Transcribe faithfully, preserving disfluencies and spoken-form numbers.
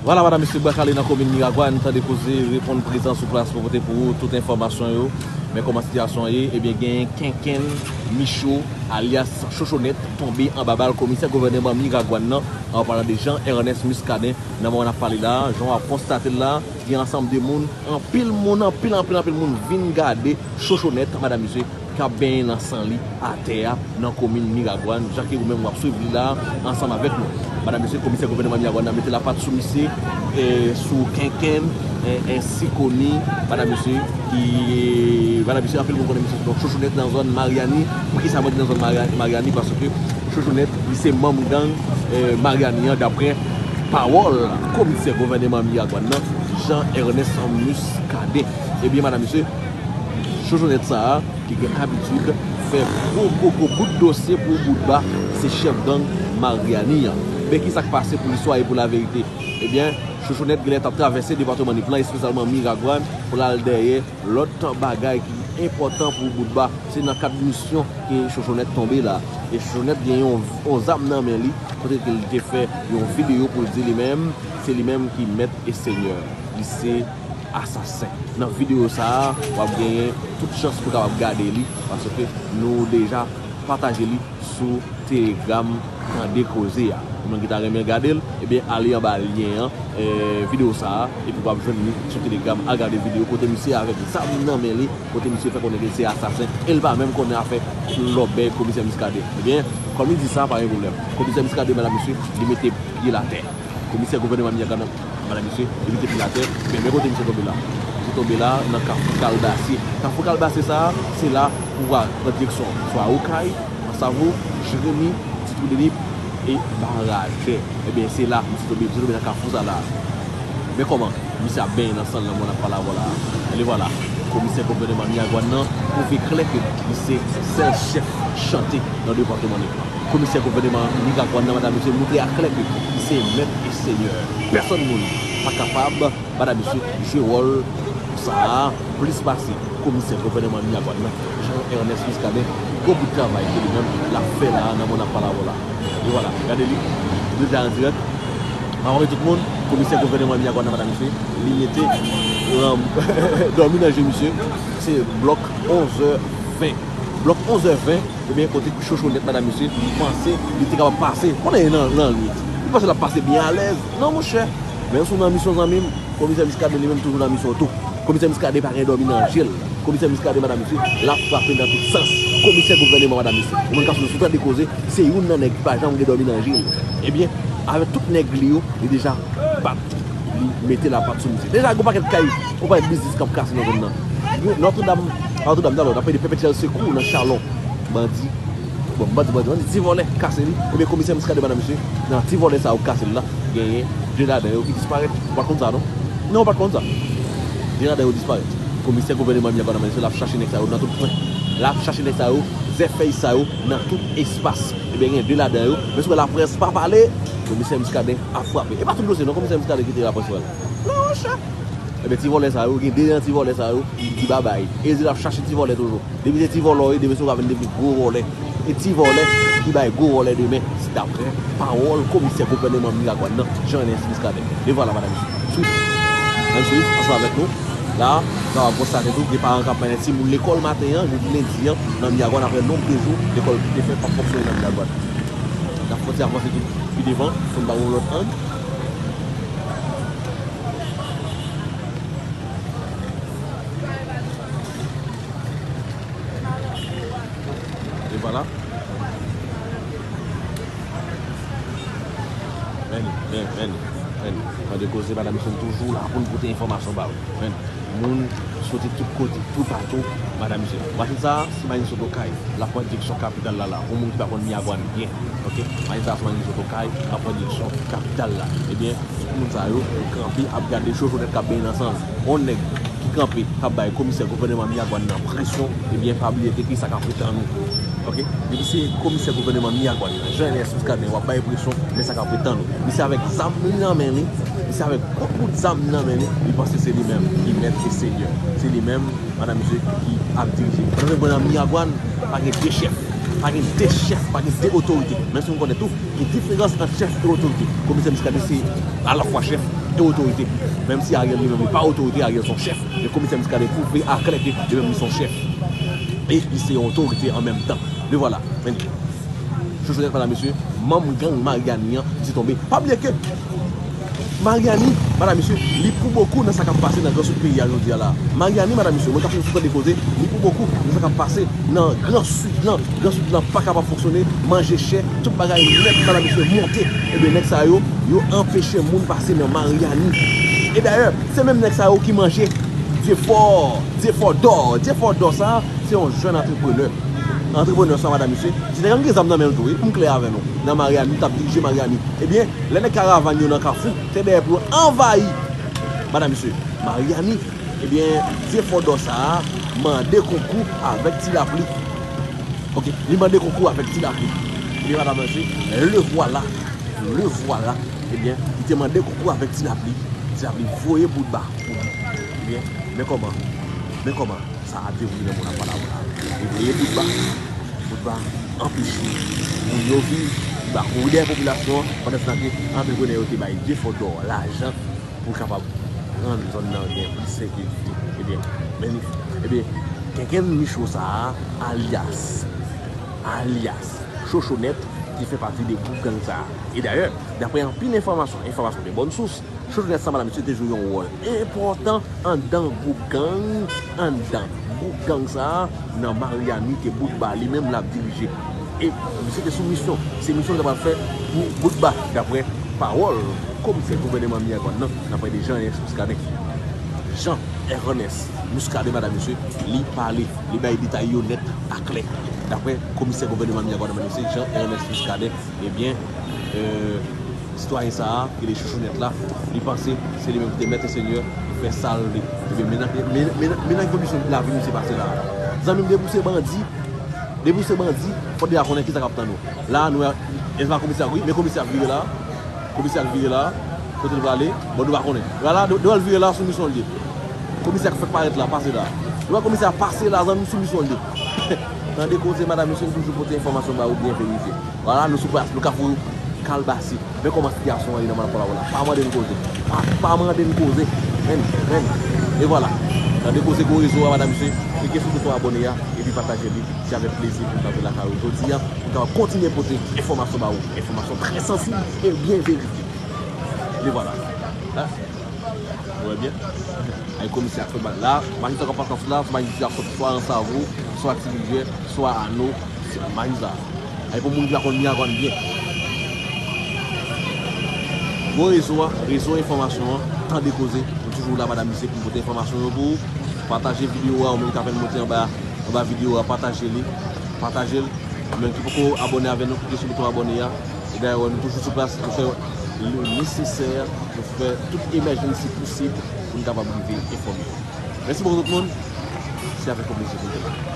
Vwala, madanm, mesye, Bwa Kale nan komin Miragwàn, Tande Koze reponn prezan sou plas pou pote pou ou tout enfòmasyon yo. Men kòman sitiyasyon an ye? Ebyen, genyen Kenkenn Micho, alyas Chochonèt, tonbe anba bal komisè gouvènman Miragwàn nan, an palan de Jean Ernest Muscadin. Nan moman n ap pale la, jan w ap konstate l la, gen ansanm de moun, anpil moun, anpil, anpil, anpil moun vin gade Chochonèt, madanm, mesye, k ap benyen nan san li atè a nan komin Miragwàn, jan ke ou menm w ap swiv li la ansanm avèk nou. Madanm, mesye, komisè gouvènman Miragwàn nan mete lapat sou misye, eh, sou Kenkenn, eh, ensi koni, madanm, mesye, ki, madanm, mesye, anpil moun konnen misye sou non Chochonèt nan zòn Maryani. Poukisa mwen di nan zòn Marya-, Maryani? Paske Chochonèt, li se manm gang, eh, Maryani an, daprè pawòl komisè gouvènman Miragwàn nan, Jean Ernest Muscadin. Ebyen, madanm, mesye, Chochonèt sa a, ki gen abitid fè gwo, gwo, gwo bout dosye pou bout ba, se chèf gang Maryani an. Men ki sa k pase pou listwa e pou laverite? Ebyen, Chochonèt genlè t ap travèse depatman Nip lan, espesyalman Miragwàn, pou l al dèyè lòt bagay ki enpòtan pou bout ba. Se nan kad misyon ke Chochonèt tonbe la. E Chochonèt gen yon, yon zam nan men li, kote ke li te fè yon videyo pou l di li menm, se li menm ki mèt e senyè. Li se asasen. Nan videyo sa a, w ap genyen tout chans pou w kapab gade li, paske nou deja pataje li sou Telegram Tande Koze a. Ou menm ki ta renmen gade l, ebyen, ale anba lyen an, eh, videyo sa a, epi w ap jwenn li sou Telegram. Al gade videyo kote misye avèk zam nan men li, kote misye fè konnen ke se asasen, e l pa menm konnen afè lòbèy komisè Muscadin. Ebyen, kòm li di sa, pa gen pwoblèm. Komisè Muscadin, madanm, mesye, li mete pye l atè. Komisè gouvènman Miragwàn nan, madanm, mesye, li mete pye l atè, men men kote misye tonbe la. Misye tonbe la nan Kafou Kalbasye. Kafou Kalbasye sa a, se la pou w al pran direksyon swa Okay, Ansavo, Jeremi, Ti Twou de Nip e Baradè. Ebyen, se la misye tonbe, misye tonbe nan kafou sa la. Men kòman misye ap benyen nan san l nan moman n ap pale avè w la. E vwala, komisè gouvènman Miragwàn nan pwouve klè ke li se sèl chèf chante nan depatman Nip lan. Komisè gouvènman Miragwàn nan, madanm, mesye, montre aklè ke li se mèt e senyè. Pèsonn moun pa kapab, madanm, mesye, jwe wòl sa a plis pase komisè gouvènman Miragwàn nan, Jean Ernest Muscadin. Gwo bout travay ke li menm l ap fè la a nan moman n ap pale avè w la. E vwala, gade li, li deja an dirèk. Mwen tout moun, komisè gouvènman Miragwàn nan, madanm, mesye, li mete, um, dòmi nan je misye. Se blòk onzè ven. Blòk onzè ven, ebyen, kote Chochonèt, madanm, mesye, li panse li te kapab pase. Konnen nan, nan lannwit. Li panse l ap pase byen alèz. Non, monchè. Men si w nan misyon, zanmi m, komisè Muscadin li menm toujou nan misyon tou. Komisè Muscadin pa gen dòmi nan je l. Komisè Muscadin, madanm, mesye, l ap frape nan tout sans. Komisè gouvènman, madanm, mesye. Ou menm k ap swiv nou sou Tande Koze, se youn nan nèg ki pa janm gen dòmi nan je l. Ebyen, avèk tout nèg li yo, li deja bat, li mete lapat sou misye. Deja, gen yon pakèt kay, yon pakèt biznis k ap kase nan zòn nan. Yo, Nòtredam, pa Nòtredam, talè, n ap pale de Pèpetyèl Sekou nan Chalon. Bandi, bon, bandi, bandi, bandi, ti vòlè ki kase li. Ebyen, komisè Muscadin, madanm, mesye, nan ti vòlè sa yo ki kase l la, genyen de ladan yo ki disparèt. Ou pa t konn sa, non? Non, ou pa t konn sa. De ladan yo disparèt. Komisè gouvènman Miragwàn nan, mesye, l ap chache nèg sa yo nan tout kwen. L ap chache nèg sa yo, zèfèy sa yo, nan tout espas. Ebyen, gen de ladan yo. Men si w wè laprès pa pale, komisè Muscadin ap frape. E pa tout dosye, non, komisè Muscadin kite laprès wè l. Non, monchè. Ebyen, ti vòlè sa yo, gen de nan ti vòlè sa yo ki babay. E di l ap chache ti vòlè toujou. Depi se ti vòlè w ye, demen se w ka vin devni gwo vòlè. E ti vòlè ki bay gwo vòlè demen, se daprè pawòl komisè gouvènman Miragwàn nan, Jean Ernest Muscadin. E vwala, madanm, mesye. Swiv. Ann swiv ansanm avèk nou. La, sa w ap konstate tou, gen paran k ap mennen timoun lekòl maten an, jodi lendi an, nan Miragwàn, apre nonb de jou, lekòl ki te fèt p ap fonksyone nan Miragwàn. N ap fè yon ti avanse tou pi devan, pou n ba w yon lòt ang. E vwala. Men, men, men, men. Tande Koze, madanm, mesye, nou toujou la pou n pote enfòmasyon ba ou. Men, moun soti tout kote, toupatou, madanm, mesye. Machin sa a, se machin sot Okay, l ap pran direksyon kapital la, la. Pou moun ki pa konn Miragwàn byen, oke? Machin sa a, se machin sot Okay, l ap pran direksyon kapital la. Ebyen, tout moun sa yo, yo kanpe ap gade Chochonèt k ap benyen nan san l. Yon nèg ki kanpe, k ap bay komisè gouvènman Miragwàn nan presyon, ebyen, pa bliye ke kisa k ap ret tann ou. Oke? Depi se komisè gouvènman Miragwàn nan, Jean Ernest Muscadin, w ap bay presyon, men sa k ap ret tann ou. Misye avèk zam li nan men li, misye avèk gwo bout zam li nan men li, li panse se li menm ki mèt e senyè. Se li menm, madanm, mesye, ki ap dirije. Pandan ke nan Miragwàn, pa gen de chèf, pa gen de chèf, pa gen de otorite. Menm si nou konnen tou, gen diferans ant chèf e otorite. Komisè Muscadin se alafwa chèf e otorite. Menm si Ariel li menm li pa otorite, Ariel se yon chèf. Men komisè Muscadin pwouve aklè ke li menm li se yon chèf. E li se yon otorite an menm tan. Men vwala. Men, chouchounèt, madam, mesye, manm gang Mariani an di tonbe. Pa bliye ke Mariani, madam, mesye, li pou bokou nan sa k ap pase nan Gran Sid peyi a jodi a la. Mariani, madam, mesye, mwen k ap fè sou tande koze, li pou bokou nan sa k ap pase nan Gran Sid lan. Gran Sid lan pa kapab fonksyone, manje chè, tout bagay nèt, madam, mesye, monte. Ebyen, nèg sa yo, yo anpeche moun pase nan Mariani. E dayè, se menm nèg sa yo ki manje Dyefò, Dyefò Dò. Dyefò Dò sa, se yon jèn antreprenè. Antreprenè sa, madam, mesye, se nèg la ki gen zam nan men l tou, wi, pou m klè avè nou. Nan Mariani, li t ap dirije Mariani. Ebyen, lè nèg karavàn yo nan Kafou, se dèyè pou yo anvayi, madam, mesye, Mariani. Ebyen, Dyefò Dò sa a mande konkou avèk Ti Lapli. Ok, li mande konkou avèk Ti Lapli. Ebyen, madam, mesye, le vwala, le vwala. Ebyen, li te mande konkou avèk Ti Lapli. Ti Lapli voye Boutba pou li. Ebyen, men kòman, men kòman sa a dewoule nan mond lapalavwa la. Li voye Boutba, Boutba anpeche moun yo viv, Boutba kouri dèyè popilasyon an, pandan se tan ke antreprenè yo te bay Dyefò Dò lajan pou kapab rann zòn nan gen plis sekirite. Ebyen, men li, ebyen, Kenkenn Micho sa a, alyas, alyas Chochonèt, ki fè pati de gwoup gang sa a. E dayè, daprè anpil enfòmasyon, enfòmasyon de bòn sous, Chochonèt sa, madam, mesye, te jwe yon wòl enpòtan anndan gwoup gang, anndan gwoup gang sa a, nan Mariani ke Boutba li menm l ap dirije. E misye te sou misyon. Se misyon li t ap fè pou Boutba, daprè pawòl komisè gouvènman Miragwàn nan, n ap pale de Jean Ernest Muscadin. Jean Ernest Muscadin, madam, mesye, li pale, li bay detay yo nèt aklè. Daprè komisè gouvènman Miragwàn nan, mesye Jean Ernest Muscadin, ebyen, euh, sitwayen sa a, ki rele Chochonèt la, li panse se li menm ki te mèt e senyè, li fè sa l vle. Ebyen, men nan, men, men, men nan kondisyon lavi misye pase la a. Zanmi m, depi w se bandi, depi w se bandi, fò w deja konnen kisa k ap tann ou. La a, nou wè, e pa komisè a, wi, men komisè a vire la a. Komisè a vire la a. Kote l prale? Bon, nou pa konnen. Vwala, de, de l vire la a, sou misyon l ye. Komisè k fèk parèt la, pase la. Nou wè komisè a pase la, zanmi m, sou misyon l ye. Tande koze, madam, mesye, nou toujou pote enfòmasyon ba ou byen verifye. Vwala, nou sou plas, nou Kafou Kalbasi. Men kòman sitiyasyon an ye nan Malpòlawo la. Pa mande n koze. Pa, pa mande n koze. Men, men. E vwala. Tande koze gwo rezo a, madam, mesye. Klike sou bouton abòne a, epi pataje li. Se avèk plezi pou n t ap vin lakay ou jodi a, pou n kapab kontinye pote enfòmasyon ba ou. Enfòmasyon trè sansib e byen verifye. E vwala. La, nou wè byen. Ay, komisè a fè bal la. Majistra k ap pase la, majistra sot swa Ansavo, swa Ti Rijè, swa Ano, se majistra. Ay, pou moun ki pa konn Miragwàn byen. Gwo rezo a, rezo enfòmasyon an, Tande Koze. Nou toujou la, madam, mesye, pou pote enfòmasyon yo pou ou. Pataje videyo a, ou menm k ap monte anba, anba videyo a, pataje li. Pataje l. Ou menm ki poko abòne avè nou, klike sou bouton abòne a. E dayè, nou toujou sou plas, nou fè le nesesè, nou fè tout emergency posib pou nou kapab rive enfòme. Mèsi bokou tout moun. Se avèk yon plezi pou nou te la.